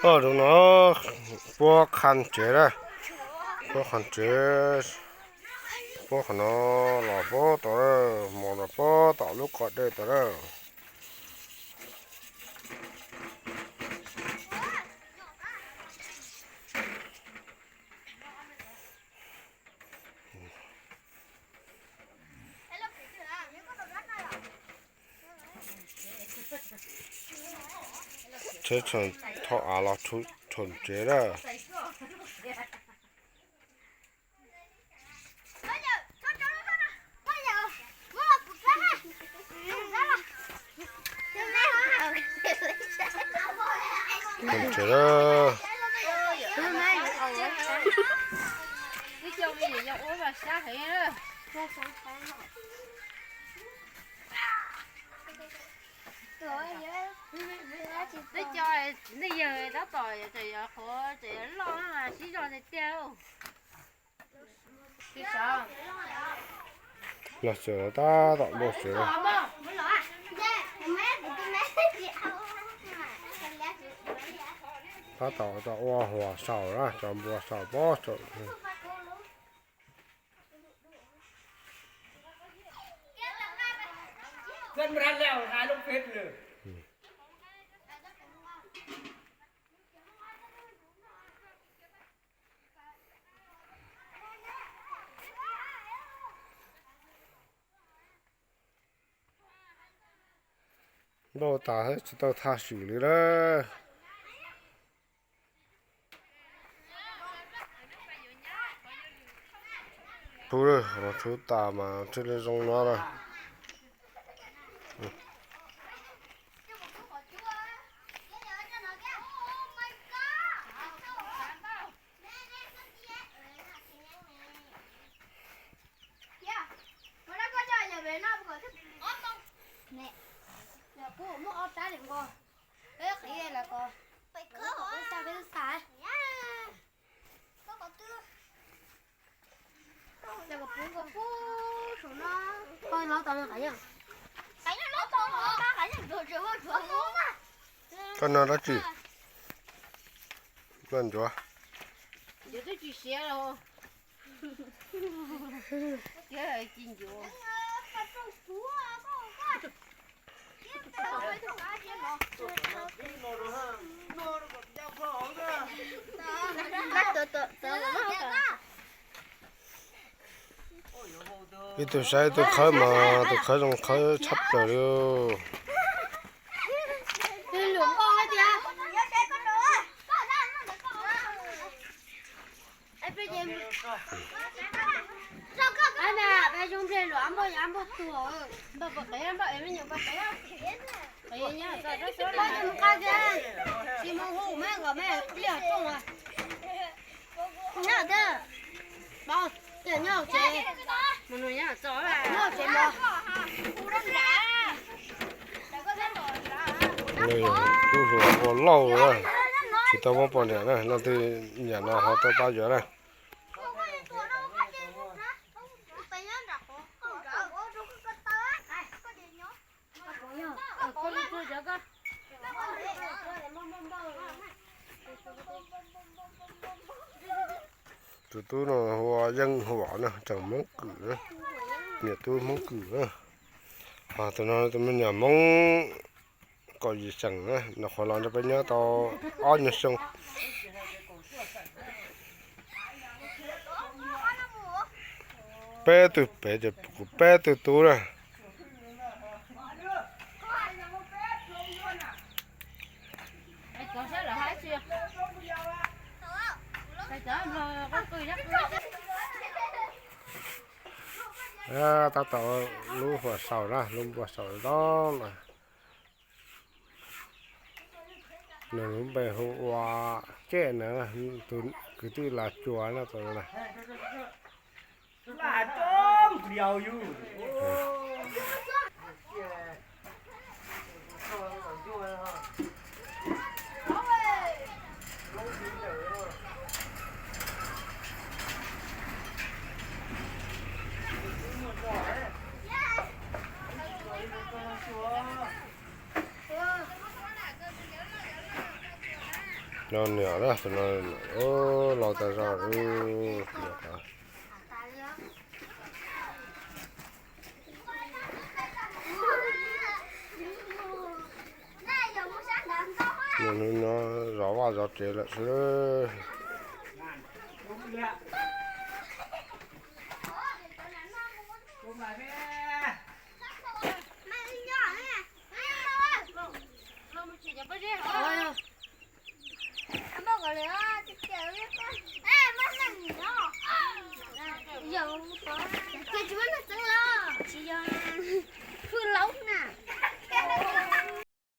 Ua rau no puab qha tsev na, puab qha tsev, puab qhov no los puab tom na, mus rau puab tom lub qhov dej tom na. Tsheb thaum av los rhuav tsev na. Tsev na. Twb cov nej yawg tab tom tseem yuav qhuav tseem yuav loj mas sib zog tiag tiag. Los tsev tab tom npau tsev. Tab tom tau ua huam saum na, cov npua saum pob saum. Npau tas tsis tau thaj swm li lawm. Tub, tub tas mas thiaj li zoo no lawm. Koj noj dab tsi? Noj ncuav. Ib tug saib ib tug qhawb mas tus qhawb zoo qhawb tshaj plaws li. Tub hluas ua lauj na, tsis tau muab poj niam na, leej twg nyiam no ho tuaj pab yuav na. Tus tub no hu ua Yeej Huam na, tseem Hmoob Kwm na, niam tub Hmoob Kwm na. Ho tus no tus me nyuam Hmoob Kaum Yim Xeem na, nyuam qhuav los nrog peb nyob tau ob nyuag xyoo. Peb tug pem ces kuv peb tug tub na. Tab tom lub huam saum na, lub npua saum no. Nws lub npe hu ua Tsej na, tus kwv tij Los Tsuas no na. No niam, tus no los tag zog. Hnub no zov vaj zov tsev lawm xwb.